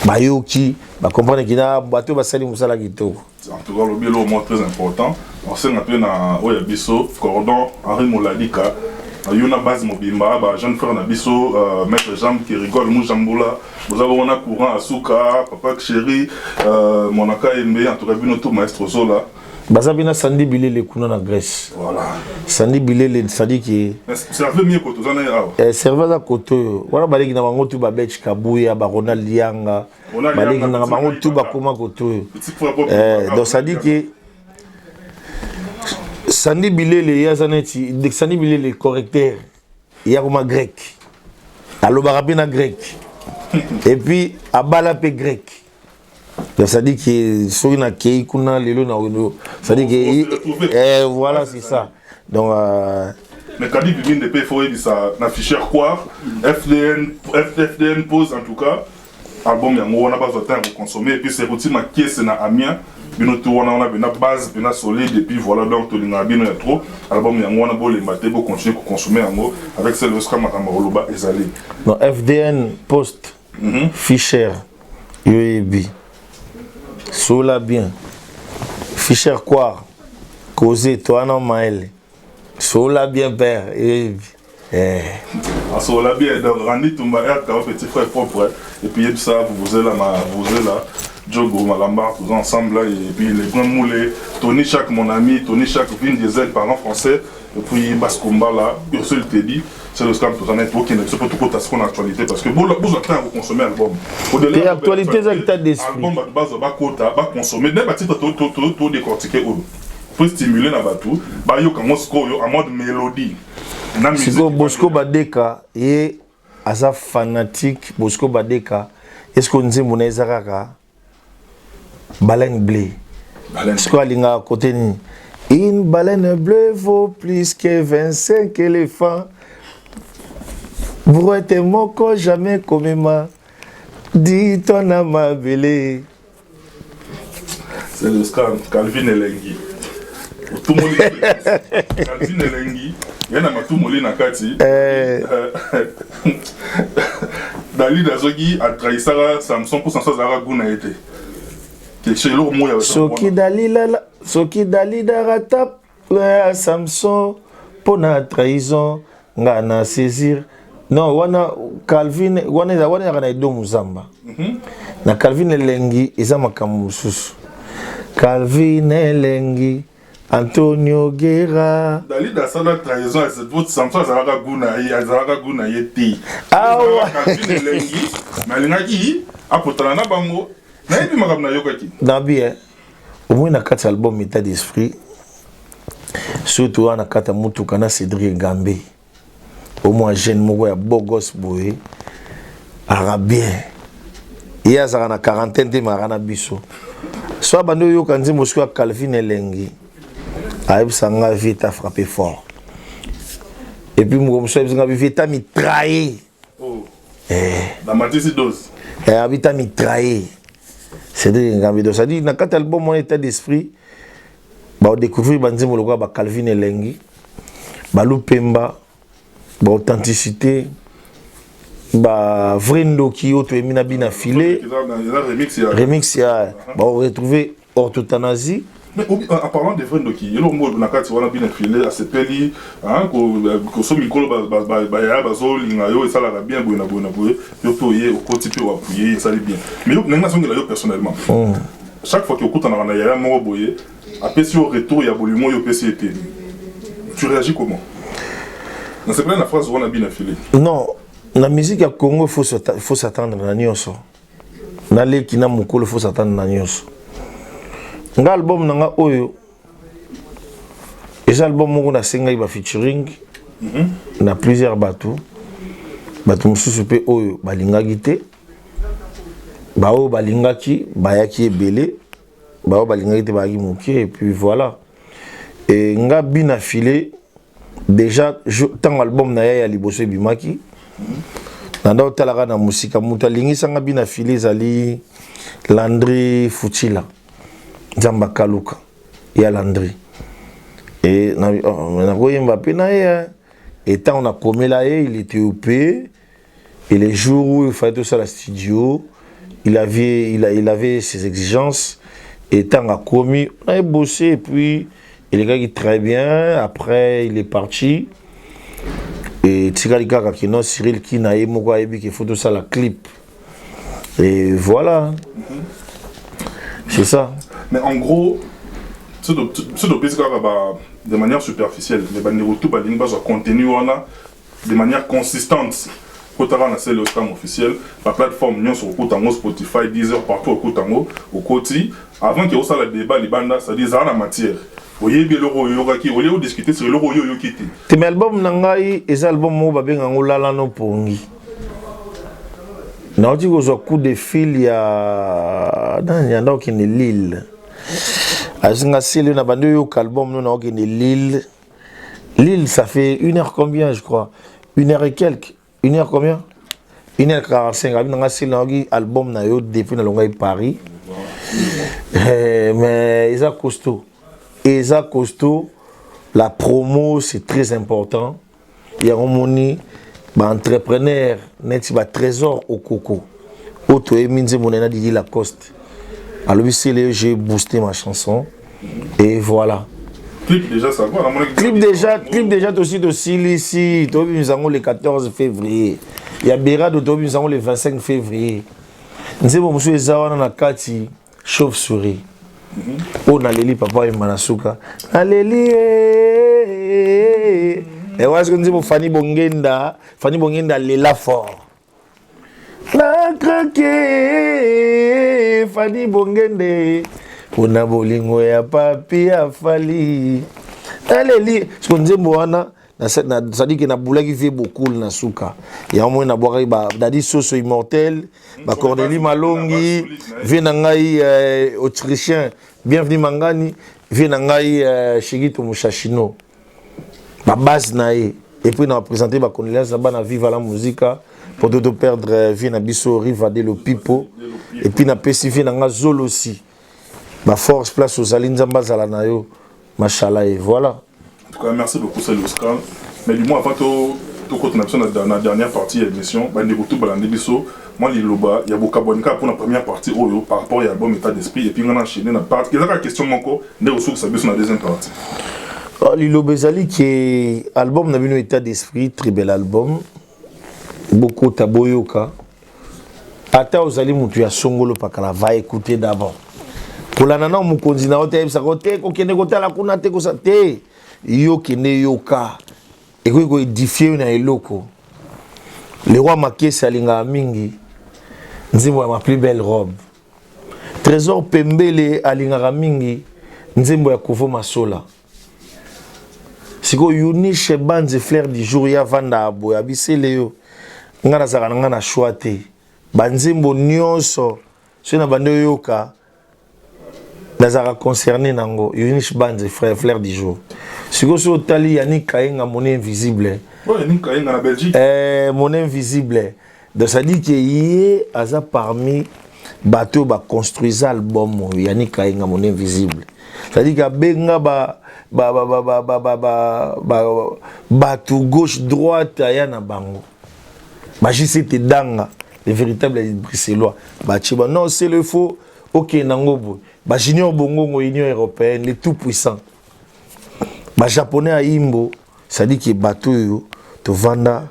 bayoki, bacomprendre kina bato basali mosala kitoko. En tout cas lobi eloko moko très important, osenga mpe na oyo ya biso cordon Henri Moladika na yo na base mobimba, ba jeune frère na biso, maître Jean Kirigol Mujambula, boza bongo na courant asuka, papa chéri, monaka embe. En tout cas bino tout, maestro Zola. Baza mpe na Sandi Bilele kuna na Grèce. Voilà. Sandi Bilele, c'est-à-dire ke serve mie koto oza na ye awa. Serve aza koto oyo wana, baleki na bango tu, babech Kabuya, baronald Yanga, baleki na bango tu bakóma koto oyo. Donc c'est-à-dire ke Sandi Bilele ye aza neti Sandi Bilele correcteur, ye akoma grec, alobaka mpe na grec et puis abala mpe grec. Donc c'est-à-dire que soki nakei kuna lelo na, c'est-à-dire que voilà, c'est ça. Donc Mais Kadi Bibinde mpe, faut oyebisa na fichier quoi FDN, FDN pose. En tout cas album yango wana bazwa temps ya koconsommer et puis c'est routine makiese na Amiens, bino to wana wana bena base bena solide. Et puis voilà, donc tolingaka bino ya trop. Album yango wana, bolemba te, bocontinue koconsommer yango avec celle osika makambo koloba ezali. Non, FDN post Fischer, yoyebi sola bien Fischer quoi causer toi na maele sola bien père, yoyebi eh. Asola bien. Donc Randy Tumba RKO, petit frère propre, et puis yebisa vous là, ma vous là Djogo Malamba, tous ensemble là, et puis les grands moulés, Tony Chak, mon ami Tony Chak, Vin Diesel parlant français, et puis Baskomba là, Ursule Teddy. C'est le scam toza net okende biso mpo tokota siko na actualité parce que bozwa temps ya koconsommer album. Te, actualité eza état d'esprit. Album, bato bazwa, bakota, baconsommer nde batitre todécortique oyo po stimuler na bato bayoka yango sikoyo en mode mélodie na musique. Sikoyo Bosco Badeka ye aza fanatique. Bosco Badeka, est ce que nzembo na ye eza kaka baleine bleue? Baleine. Sikoyo alingaka kote nini? Une baleine bleue vaut plus que 25 éléphants, brouette moko jamais komema dito na mabele. C'est le scam Calvin Elengi, otumoli Calvin Elengi ye na matumoli na kati. Dalida soki atrahisaka Samson mpo Samson azalaka gu na ye te, quelque eloko moko ya Soki Dalila, soki Dalida ratap ya Samson mpo na trahison, nga na saisir. Non, wana Calvin, wana eza, wana ezalaka na Edo Muzamba. Na Calvin Elengi eza makambo mosusu. Calvin Elengi, Antonio Guerra. Dalida asala trahison, Samson azalaka gu na ye, azalaka gu na ye te. Awa. Calvin Elengi, mais alingaki akotana na bango. Nayebi makambo nayokaki. Na bien, omoi na kati ya album État d'esprit, surtout wana kati ya motuka na Cédric Gambe, omwa jeune moko ya beau gosse boye, aka bien, ye azalaka na quarantaine te, maka na biso. So abandi oyoka nzembo soki ya Calvin Elengi, ayebisa nga: "Vie t'a frappé fort." Et puis moko mosusu ayebisa nga: "Vie t'a mitraillé." Oh. Eh. Bamatisi dose. Eh, abi t'a mitraillé, Cédric Ngambi. Donc c'est-à-dire, na kati album wana État d'esprit, baodécouvrir banzembo lokola baCalvin Elengi, balupemba, baauthenticité, bavrai ndoki oyo toyembi na bina file. Eza remix ya Remix ya baoretrouve orthothanasie. Mais en parlant de vrai ndoki, eloko moko na kati wana, bina file asepeli koso mikolo bayaya bazolinga yo, esalaka bien boye na boye na boye. Yo mpe oye, okoti mpe oappuye, esali bien. Mais yo, ndenge nazongela yo personnellement, chaque fois ke okutanaka na yaya moko boye, apesi yo retour ya bolingo oyo opesi ye te, tu réagis comment? Nasepeli na phrase wana, bina file. Non, na musique ya Congo, faut s'attendre na nyonso. Naleki na mokolo, faut s'attendre na nyonso. Nga, album na nga oyo eza album moko nasengaki bafeaturing na plusieurs bato. Bato mosusu mpe oyo balingaki te, baoyo balingaki bayaki ebele, baoyo balingaki te bayaki moke. Et puis voilà. E nga, bina file déjà, ntango album na ye ya liboso ebimaki, nanda otalaka na mosika. Moto alingisanga bina file ezali Landry Futila, Nzambe akaluka ya Landry. E nakoyemba mpe na ye. E ntango nakomela ye, il était op. Et les jours où il fallait tosala studio, il avait ses exigences. Et ntango akomi, on avait bossé et puis elekaki très bien. Après, il est parti et tikali kaka kino Cyril Kina ye moko ayebi ke faut tosala clip et voilà, c'est ça. Mais en gros, ce topesi kaka ba de manière superficielle, mais bandeko tu balingi bazwa contenu wana de manière consistante, kotaka na Celeo Scram officiel, baplateforme nyonso okota yango, Spotify, Deezer, partout okota yango. Okoti avant ke osala débat libanda, c'est-à-dire ezala na matière, oyebi eloko oyo oyokaki, olie odiscute sur eloko oyo oyoki te. Te, mais album na ngai eza album moko babenga yango Lalano Pongi. Nauti kozwa coup de fil ya nani, anda okende Lille, azinga sele na bandi oyoka album no, naokende Lille. Lille, ça fait une heure combien, je crois, une heure et quelques, une heure combien, 1h45. Abi nanga sele, nayoki album na yo depuis nalongaki Paris. Mais eza costaud, eza costaud. La promo, c'est très important. Yango moni baentrepreneur neti batrésor okoko oyo toyemi nzembo na ye na Didi Lacoste, alobi: "Sele, j'ai boosté ma chanson." Et voilà. Clip déjà, ça va? Clip déjà, clip déjà tosi tosilisi, tobimisa yango le 14 février. Ya Berado, tobimisa yango le 25 février. Nzembo mosusu eza wana na kati, chauve souris oyo naleli papa oyemba na suka, naleli wana soki nzembo Fani Bongenda. Fani Bongenda alela fort na krake. Fani Bongende mpona bolingo ya papi afali, naleli siko nzembo wana. C'est-à-dire ke nabulaki vie bokul na suka yango moi, nabwakaki Dadi Soso Immortel, baCorneli Malongi, vie na ngai autrichien Bienvenu Mangani, vie na ngai Shigito Mushashino, babase na ye. Et puis na baprésente bacondoléance na bana Viva la Musica po to toperdre vie na biso Riva de Lopipo. Et puis napesi vie na nga Zolosi baforce, place ozali, Nzambe azala na yo, mashala. Et voilà. En tout cas, merci beaucoup, Celeo Oscar. Mais du moins, avant tout côté na na dernière partie de l'émission, bandeko tout balandi biso, moi liloba ya bokabwani kaka pour la première partie oyo par rapport à l'album État d'esprit, et puis on a enchaîné na partie. Eza question moko nde osukisa biso na deuxième partie. Oh, liloba ezali ke album na bino État d'esprit, très bel album. Bokota boyoka. Ata ozali mutu ya songolo pakala, va écouter d'abord. Kolanda na mokonzi na yo te, ayebisaka yo te kokende kotala kuna te, kosa te, yo kende yoka, ekoki koédifier yo na eloko. Le roi Makesi alingaka mingi nzembo ya Ma plus belle robe. Trésor Pembele alingaka mingi nzembo ya Kovo Masola. Sikoyo Eunice Banze, fleur du jour, ya vanda boye, abisele yo, nga nazalaka na nga na choix te, banzembo nyonso soki na bandi oyoka, nazalaka concerné nango. Eunice Banze, frère, fleur du jour. Sikoyo soki otali Yannick Kayenga, mon invisible. Oh, Yannick Kayenga na Belgique. Mon invisible, donc ça dit que ye aza parmi bato oyo baconstruisa album oyo. Yannick Kayenga, mon invisible, c'est à dire qu'abenga ba bato gauche droite, aya na bango bajct danga, le véritable Bruxellois, batie ba non, c'est le faux, okende nango boye, bajunior bongongo, Union européenne, les tout puissants, Bajaponais ayimbo. C'est-à-dire que bato oyo tovanda,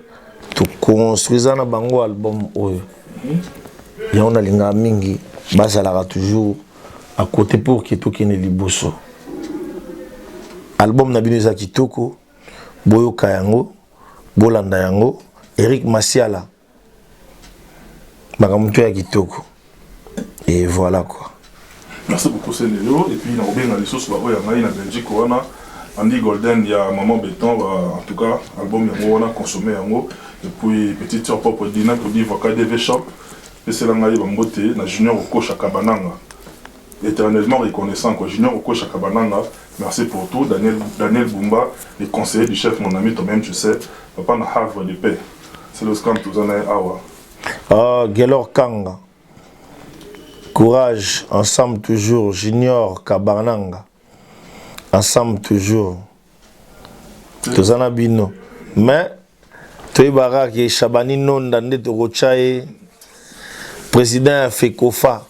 toconstruisa na bango album oyo, yango nalingaka mingi bazalaka toujours à côté pour ke tokende liboso. Album na bino eza kitoko, boyoka yango, bolanda yango. Eric Masiala, makambo to ya kitoko, et voilà quoi. Merci beaucoup, Celeo. Et puis nakobenga lisusu baoyo ya ngai na Belgique wana, Andy Golden ya Maman Béton ba, en tout cas album yango wana, consommé yango. Et puis petite sœur propre Dina Kodiva, KDV Shop, pesela ngai bambote na Junior Okosha Kabananga, éternellement reconnaissant quoi. Junior Okosha Kabananga, merci pour tout. Daniel, Daniel Bumba, le conseiller du chef, mon ami, toi-même tu sais, papa na Havre de paix, c'est le scam, tozana ye awa. Ah, Gelor Kanga, courage, ensemble toujours. Junior Kabananga, ensemble toujours, toza na bino. Mais toyebaka ke Shabani Nonda nde tokotya ye président ya Fekofa,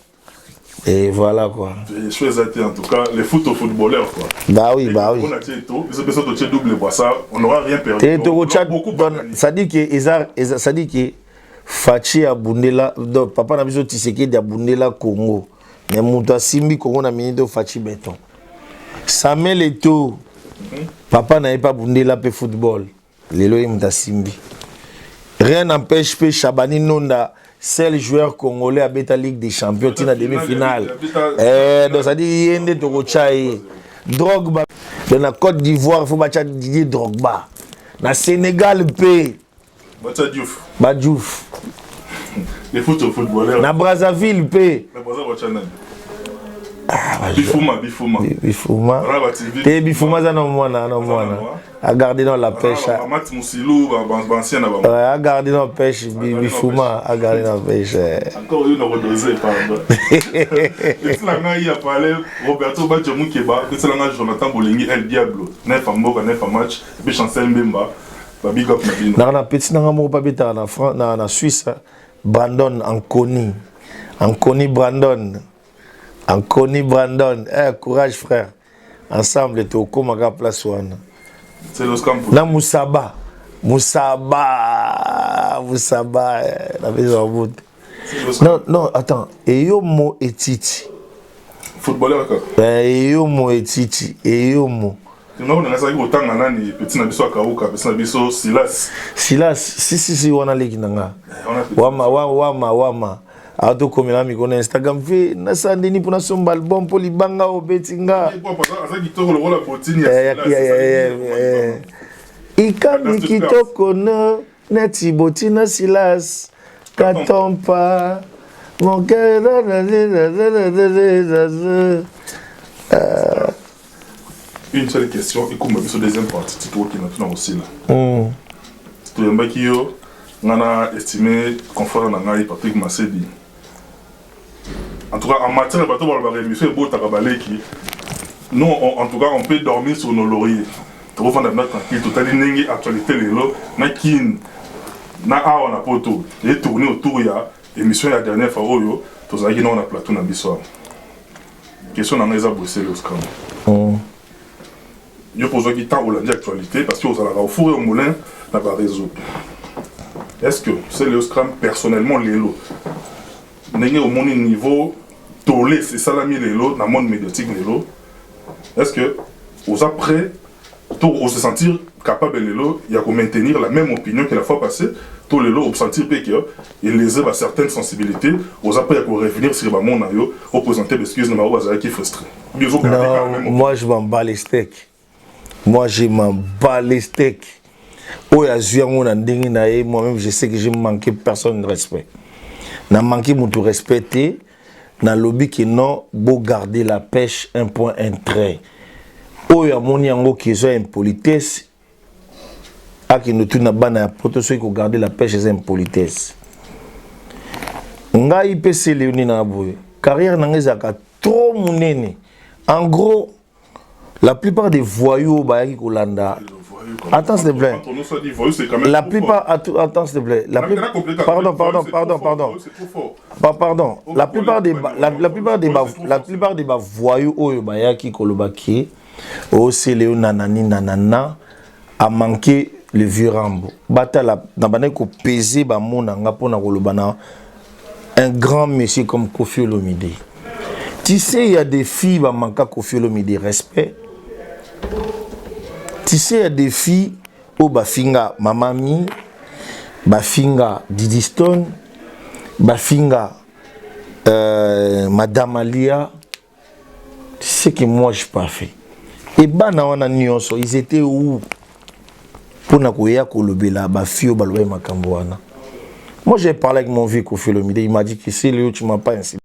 et voilà quoi. Je suis en tout cas les foot aux footballeurs quoi. Bah oui, bah oui. On a tout, biso totie double boissa, on n'aura rien perdu. Te, tokotya, ça dit que eza, ça dit que Fatshi abundela, donc papa na biso Tshisekedi abundela Congo, mais moto asimbi Congo na minute oyo, Fatshi Béton. Samuel Eto'o, papa na ye mpe abundela mpe football, lelo ye moto asimbi. Rien n'empêche mpe Shabani Nonda, seul joueur congolais abeta Ligue des champions ntina demi-finale. Donc ça dit ye nde tokotya ye. Drogba, donc na Côte d'Ivoire faut batya Didier Drogba, na Sénégal mpe Batia Diouf. Badiouf. Les foot aux footballeurs. Na Brazzaville mpe. Na Brazza batia nani? Bifuma, Bifuma. Bifuma. Wana ba TV. Te, Bifuma aza na mwana, na mwana agarde na la pêche. Max Musilu, ba ancien na bango. Ouais, agarde na pêche, Bifuma agarde na pêche. Encore yo na kodose, pardon. Etila ngai ya parler Roberto Baggio Mukeba, etila ngai Jonathan Bolingi El Diablo, nefa mboka, nefa match, et puis Chancel Mbemba, ba big up na bino. Naka na petit nanga moko babetaka na, na Suisse, Brandon Anconi, Anconi Brandon, Anconi Brandon, courage frère, ensemble tokomaka place wana. C'est Los Campos. Na Musaba, Musaba, Musaba, napesa babutu. Non, non, attends, Eyomo Etiti. Footballeur kaka. Eyomo Etiti, Eyomo. Nga nazalaki kotanga nani, petit na biso akauka, petit na biso Silas. Silas, si si si, wana leki na nga. Wana petit. Wama wama wama atokomela mikolo na Instagram ve, nasala ndeni mpo nasomba album mpo libanga obeti nga. Aza kitoko lokola botini ya Silas. Ikambi kitoko no neti botina Silas katompa mon cœur. Une seule question ekumba biso deuxième partie ti tokokenda tuna kosila. Toyambaki yo, nga na estime confrère na ngai Patrick Masedi. En tout cas, en matière ya bato balobaka émission ebotaka baleki, nous en tout cas on peut dormir sur nos lauriers, tokofanda bina tranquille. Totali ndenge actualité lelo na Kine na awa na Poto etourne autour ya émission ya dernière fois oyo tozalaki nao na plateau na biso awa. Question na ngai eza boye, Celeo Scram: yo mpo ozwaki temps olandi actualité, parce que ozalaka au four et au moulin na baréseau. Est-ce que Celeo Scram personnellement lelo ndenge omoni niveau tole esalami lelo na monde médiatique lelo, est-ce que oza prêt to ose sentir capable lelo ya ko maintenir la même opinion que la fois passée, to lelo osentir mpe ke elese ba certaines sensibilités, oza prêt ya ko revenir sur bamo na yo, oprésenter ba excuse na bango bazalaki frustré? Non, moi je m'en bats les steaks. Moi je m'en bats les steaks. Oyo azwi yango na ndenge na ye, moi-même je sais que j'ai manqué personne de respect. Na manqué moto respect te. Nalobi ke non, bogarder la pêche, un point un trait. Oyo amoni yango ke eza impolitesse, akende tuna bana ya poto soki kogarder la pêche eza impolitesse. Ngai mpe Celeo na boye, carrière na ngai ezalaka trop monene. En gros, la plupart des voyous oyo bayaki kolanda. Attends, s'il te plaît. La plupart, attends, s'il te plaît. La plupart, pardon, pardon, pardon, pardon. Pardon. La plupart des ba voyous oyo bayaki koloba ke o Celeo nanani nanana a manqué le vieux Rambo. Batala na bandaki kopese bamona nga mpona koloba na un grand monsieur comme Koffi Olomide. Tu sais, il y a des filles ba manqua Koffi Olomide respect. Tu sais, il y a des filles oyo bafinga Mama Mi, bafinga Didi Stone, bafinga Madame Alia. Ce que moi je pas fait. Et bana wana nyonso, ils étaient où mpona koya kolobela bafille oyo balobaki makambo wana? Moi, j'ai parlé avec mon vieux Koffi Olomide, il m'a dit que c'est Léo, tu m'as pas insulté.